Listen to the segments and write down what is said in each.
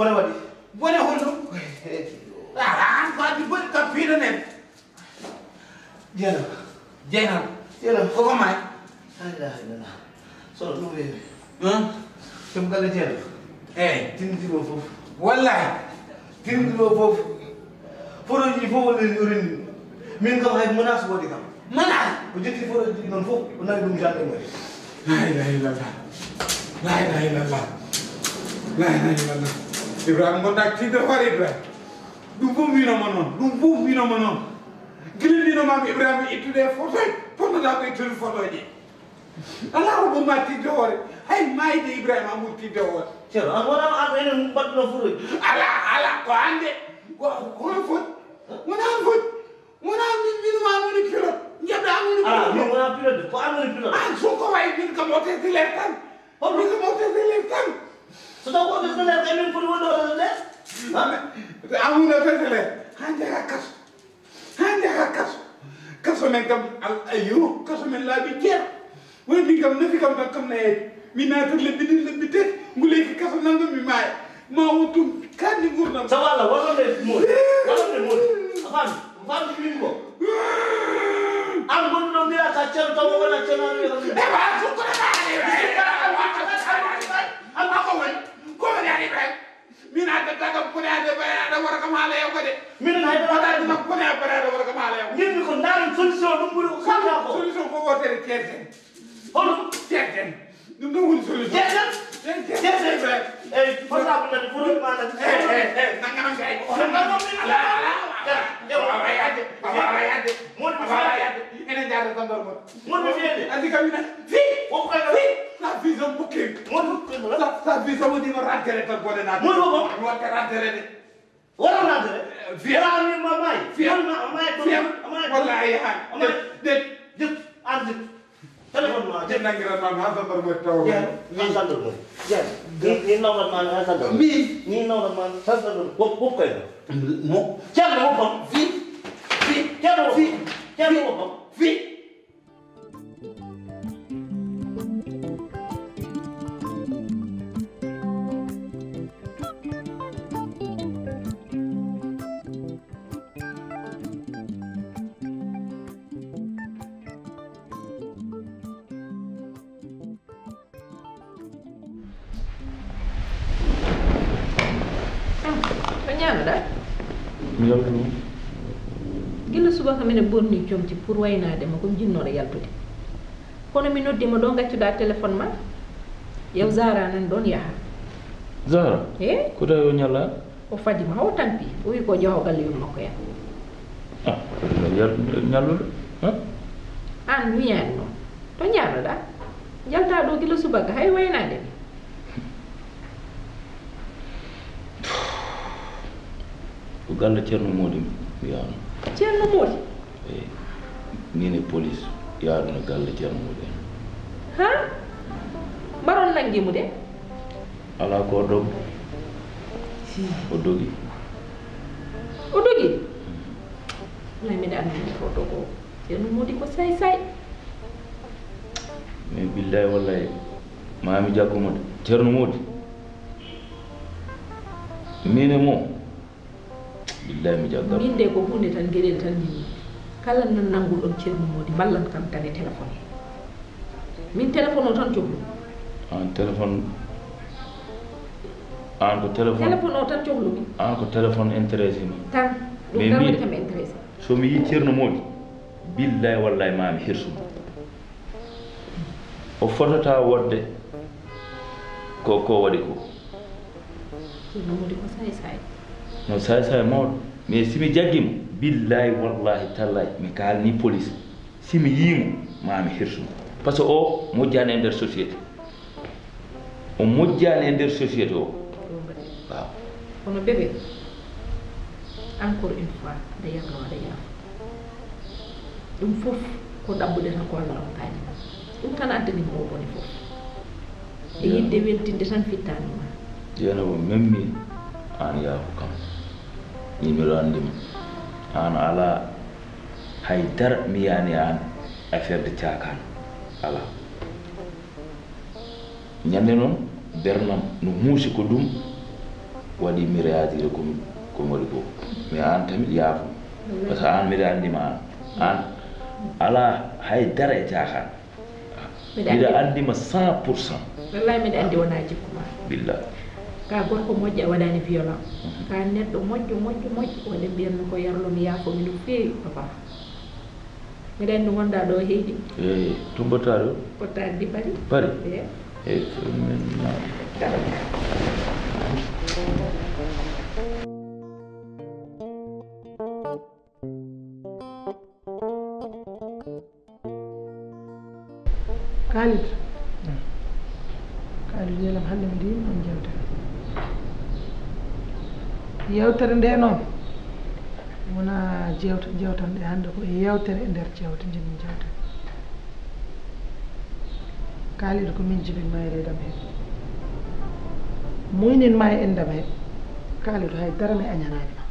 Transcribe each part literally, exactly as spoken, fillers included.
Bone waɗi. Bone honɗum? Ah, an ko addi bone kam piiɗanen. Jeeno. Jeeno. Jeeno. Koko may? La ilaha illallah. Sono ɗum weewi. Hum? Ɗum galle jeeno. Eyi. Tindiro fof. Wallahi. Tindiro fof. Foroji fof woni urini. Min kam hay menace waɗi kam. Menace? O ƴetti foroji ɗi noon fof, o nawi ɗum gendarmerie. La ilaha illallah. La ilaha illallah. La ilaha illallah. Ibrahima, gonɗa tiiɗde hoore Ibrahima. Ɗum fof mbinoma noon. Ɗum fof mbinoma noon. Gila mbinoma mi Ibrahima ittude photo. Ponnoɗa ko ittude photo ji. Alaa ko ɓurma tiiɗde hoore. Hay maayde Ibrahima ɓuri tiiɗde hoore. Ceerno, an wona an enen mbaɗduno fotoji. Alaa, alaa, ko an de. Ko, ko hono foti? Wona an foti. Wona min, min ma an woni pilote. Njeɗɗo an woni pilote. Alaa, min wona pilote de. Ko an woni pilote. An sun ko wayi min kam o tesiler tan. Hol min kam o tesiler tan. So taw ko tesiler kay min foti wonde hoto de. An woni tesiler. Han jaga kaso. Hannde haa kaso. Kaso men kam, al-, ayyo, kaso men laaɓi jeer. Woni min kam nafi kam tan kam nayeede. Mi naata lebbi ɗiɗi, lebbi tati, nguleyki kaso nannga mi maaya. Ma won tun kandi ngurndan. Sabu Allah, wallonde Mody. Wallonde Mody. A faami? A faami min ko? An gonɗo mbiya ka ceerno taw wona ceerno. E ba ko ko na. An ko woni. Ko woni ani ba. Min addataa kam kone ade bayaaɗo wara kam haala yaw kade. Minen hay dara aduna kone a bayaaɗo wara kam haala yaw. Min ko ndaran solution ɗum ɓuri ko kalda ko. Solution ko wotere ceerten. Hono? Ceerten. Ɗum ɗon woni solution. Ceerten? Ceerten. Ceerten. Eyi, portable nani, portable ma nani. Eyi, eyi, eyi, nangana kay. Ala, ala, ala. Awa yaade, awa yaade. Mon awa yaade. Enen jaada tan ɗon mon. Mon mi fiyede. Andi kam mina. Fi. Wonko kay fi. Sa fi so bukki. Mon ko la. Sa, sa fi so woni mo rantere tan gole na. Mon ko. Mo rantere de. Wala rantere. Fi. Wala ni ma mai. Fi. Ma mai. Fi. Mai. Wallahi ha. Mai. De. De. An de. Téléphone ma. Je nangira ma ha sa bar mo taw. Ya. Ni sa do mo. Ya. Ni, ni nawna ma ha sa do. Mi. Ni nawna ma ha sa do. Wop, wop kay. Mo. Ceerno mo bam. Fi. Fi. Ceerno mo. Fi. Ceerno mo bam. Fi. Ah, to ñaamaɗa? Mi yaltu ɗum. Gila subaka mine bonni comci pour waynaade ma, ko mi jinnoɗo yaltude. Kono mi noddi ma ɗo, gaccuɗa téléphone ma. Yew Zahra nan ɗon yaha. Zahra? Eh? Ko tawi o ñalla? O fadi ma, o tampi. O wi ko jaho galle yum makko ya. Ah, yal-, ñalluɗo? Huh? An wiyaani noon. To ñaanoɗa? Jalta ɗo gila subaka, hay waynaade mi. Ko galle Ceerno Moodi mi yaano. Ceerno Moodi? Eyi. Min e police yaaduno galle Ceerno Moodi en. Ha? Mbaron nanngi mo de? Alaa ko o dogi. Hi. O dogi. O dogi? Wallay mbiɗa anndi ko o dogo. Ceerno Moodi ko say say. Mais billahi wallahi, ma mi jaggu mo de. Ceerno Moodi. Min e mo. Billahi mi jaggat. Min de ko huunde tan, geɗel tan min. Kala nan nannguɗon Ceerno Moodi, mballan kam tan e téléphone. Min téléphone o tan cohlu. An téléphone, an ko téléphone. Téléphone o tan cohlu mi. An ko téléphone intéressé ma. Tan, ɗum tan woni kam intéressé. So mi yi Ceerno Moodi, billahi wallahi ma mi hirsumo. O fotata wodde ko, ko waɗi ko. Ceerno Moodi ko saay saay. No saay saay mawɗo. Mais si mi jaggi mo, billahi wallahi tallahi mi kaalni police. Si mi yii mo, ma mi hirsu mo. Parce que o moƴƴaani e nder société. O moƴƴaani e nder société o. Waaw. Kono bébé, encore une fois, nde yalno aɗa yaafo. Ɗum fof ko ɗaɓɓude tan ko Allah rokkani ma. Ɗum tan addani mo o bone fof. E yiɗde weltinde tan fittaani ma. Jeynaba, même min, an yaafu kam. Min miɗo anndi ma. An alaa hay dara mi yani an affaire de caakaan. Alaa. Ñande noon, bernam no muusi ko ɗum Waɗi mi réagir ko ko mi waɗi fof. Mais aan tamit yaafo. Par ce que aan mbiɗa anndi ma aan. Aan alaa hay dara e caaxaan. Mbiɗa anndi ma cent pour cent. Wallahi mbiɗa anndi wonaa jikku ma. Billah. Ka gorko moƴƴo a waɗaani violent. Ka neɗɗo moƴƴo moƴƴo moƴƴo wonde mbiyanno ko yarlo mi yaafo mi no feewi papa. Mbiɗa anndi wonda ɗo heydi. Eyi, tumbotaa ɗo. Ko taaddi Paris. Paris. Eyi. Eyi, min Khalid. Khalid yelam hannde mi diin on jewte. Yewtere nde noon wona jewte jewtan ɗe hannde ko e yewtere e nder jewte njemin jewte. Khalid ko min jibinma e reedam he muyninma e endam he. Khalid hay dara mi añanaani ma.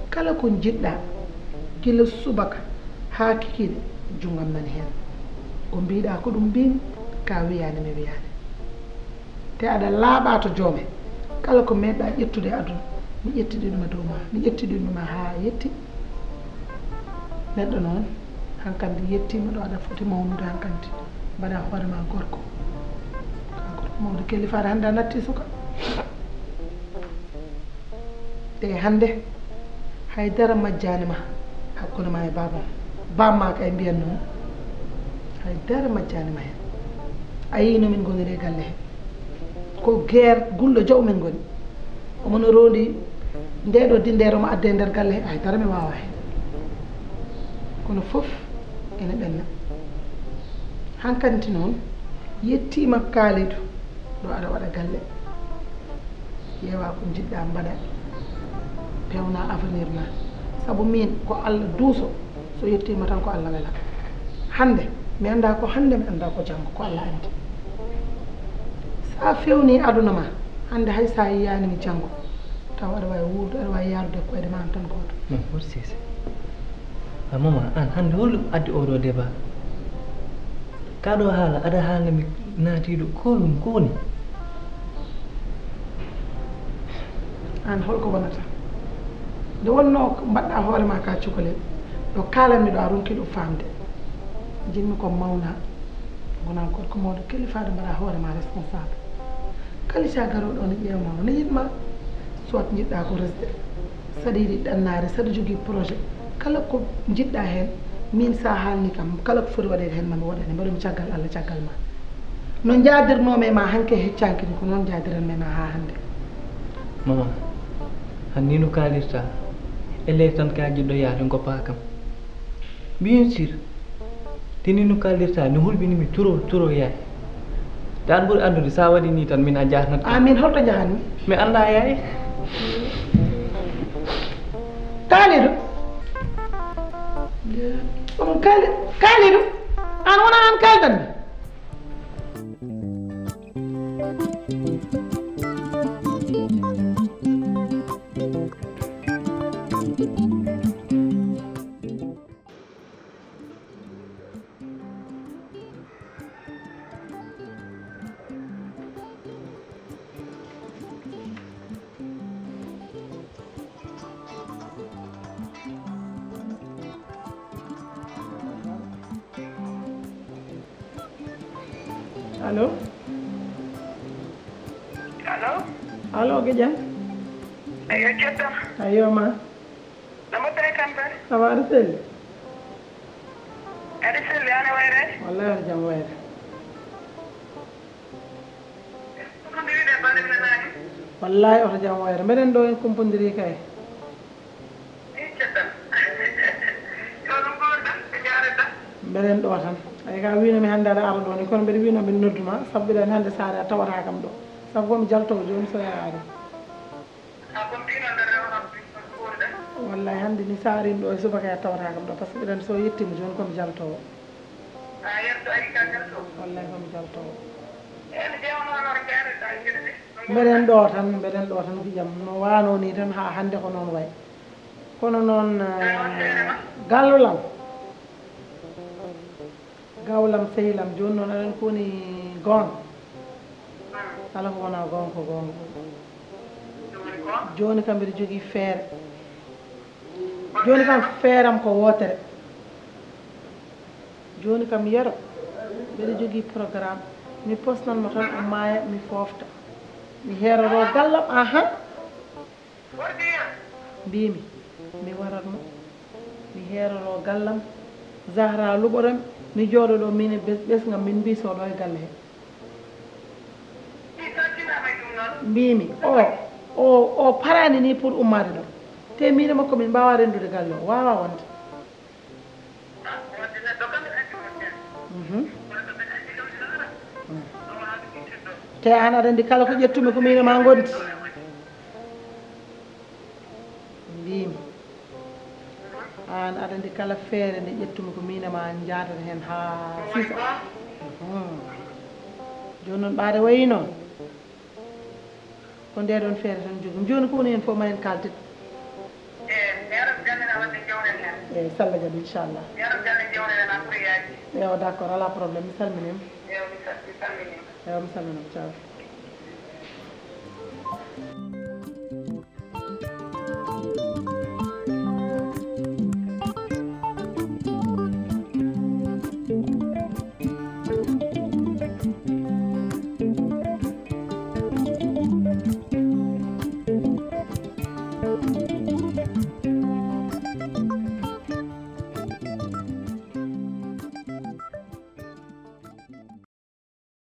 Kala ko njiɗɗa gila subaka haa kikiiɗe, junngam nani heen. Ko mbiɗa ko ɗum mbin ka wiyaani mi wiyaani. Te aɗa laaɓa to joome. Kala ko meeɗɗa ƴettude e aduna mi ƴettidinma dow ma mi ƴettidinma haa a yetti. Neɗɗo noon hankandi yettima ɗo aɗa foti mawnude hankandi. Mbaɗa hoore ma gorko ka gorko mawɗo kellifaade hannde a natti suka. Te hannde hay dara majjaani ma hakkunde ma e baabam. Bamma kay mbiyan noon hay dara majjaani ma heen. A yii no min ngoniri e galle he. Ko guerre gulɗo jaw min ngoni. Omo no rondi nde ɗo dindere omo adde e nder galle he hay dara mi wawa hen. Kono fof ene ɓenna. Hankanti noon yettima Kalidou ɗo aɗa waɗa galle. Ƴeewa ko njiɗɗa mbaɗa. Pewna avenir ma. Sabu min ko Allah duuso. So yettima tan ko Allah wela. Hannde mi annda ko hannde mi annda ko janngo ko Allah anndi. Sa fewni aduna ma hannde hay sa yiyanimi janngo taw aɗa wawi wuurdu aɗa wawi yarude e koyɗe ma an tan gooto. Non hoto sese. A mama an hannde holɗum addi oɗo débat? Ka ɗo haala aɗa haalna mi naatiɗo ko ɗum ko woni? Aan holko wonata? Nde wonnoo mbaɗɗaa hoore maa ka cukalel, ɗo kaalanmi ɗo a ronki ɗum faamde. Njiɗmi ko mawna, wona gorko mawɗo kelifaade mbaɗa hoore maa responsable. Kalisa garoo ɗo ne ƴeewa ma, ne yiɗ ma, soit njiɗɗaa ko resde. Saɗa yiɗi ɗannaade, saɗa jogii projet, kala ko njiɗɗaa heen, miin so a haalnii kam, kala ko foti waɗeede heen, ma mi waɗane, mbaɗumi caggal Alla, caggal maa. No njaadirnoo-mi e maa hanki e heccaanke nii, ko noon njaadiran-mi e maa haa hannde. Mama, han nii no kaalirtaa, ellee tan ka jiɗɗo yahde ngoppa kam. Bien sûr, te nii no kaalirtaa, no hulɓinii-mi trop trop yaay. Te aan ɓuri anndude so a waɗii nii tan miin a jahnat kam. Aan miin holto njahan-mi? Mi anndaa yaay. Kaalidou. Ɗum Kaali Kaalidou. Aan wonaa aan kaaldan-mi. Allo? Allo? Allo, Geƴa? Ayo, Ceddo. Ayo, ma. No mbaɗɗaa e tampere? Ça va, aɗa selli? Aɗa selli, aan e wayre? Wallahi, on jam wayre. Wallahi oto jam wayre. Mbeɗen ɗo en kumpondiri kay. Mbeɗen ɗo tan. Ay ka wino mi hannde aɗa ara ɗo ni kono mbeɗa wino mbeɗa nodduma sabu mbiɗa hannde saare a tawata kam ɗo. Sabu komi jaltowo jooni so yaari. Wallahi hannde ni so arin ɗo e subaka a tawata kam ɗo par ce que mbiɗa so yettima jooni komi jaltowo. Wallahi komi jaltowo. Mbeɗen ɗo tan mbeɗen ɗo tan gijam no wano ni tan ha hannde ko noon way. Kono noon gallulam gawlam sehilam jooni noon aɗen koni goonga. Kala ko wona goonga ko goonga. Jooni kam mbiɗa jogii feere. Jooni kam feeram ko wootere. Jooni kam Yero, mbiɗa jogii programme. Mi posnan mo tan o maaya, mi foofta. Mi heeroro gallam, ahan. Mbimi, mi warat mo. Mi heeroro gallam. Zahra luɓoram, mi jooɗo ɗo min e bes-, ɓesngam min mbi so ɗo e galle he. Mbimi, o, o, o parani ni pour ummaade ɗo. Te min e makko min mbawa rendude galle o, wawa wonde. Mhm. Te an aɗa andi kala ko ƴettumi ko min e ma gondi. Mbimi. An aɗa andi kala feere nde ƴettumi ko min e ma jadata hen ha sisa. Mhm. Joni noon ɓaade wayi noon. Ko nde ɗon feere tan jogum. Joni ko woni hen fof ma en kaltit. Eyi, salla jaɓi, inchallah. Eyo, d'accord, ala problème. Mi salminima. Eyo, mi salminima. Ciao.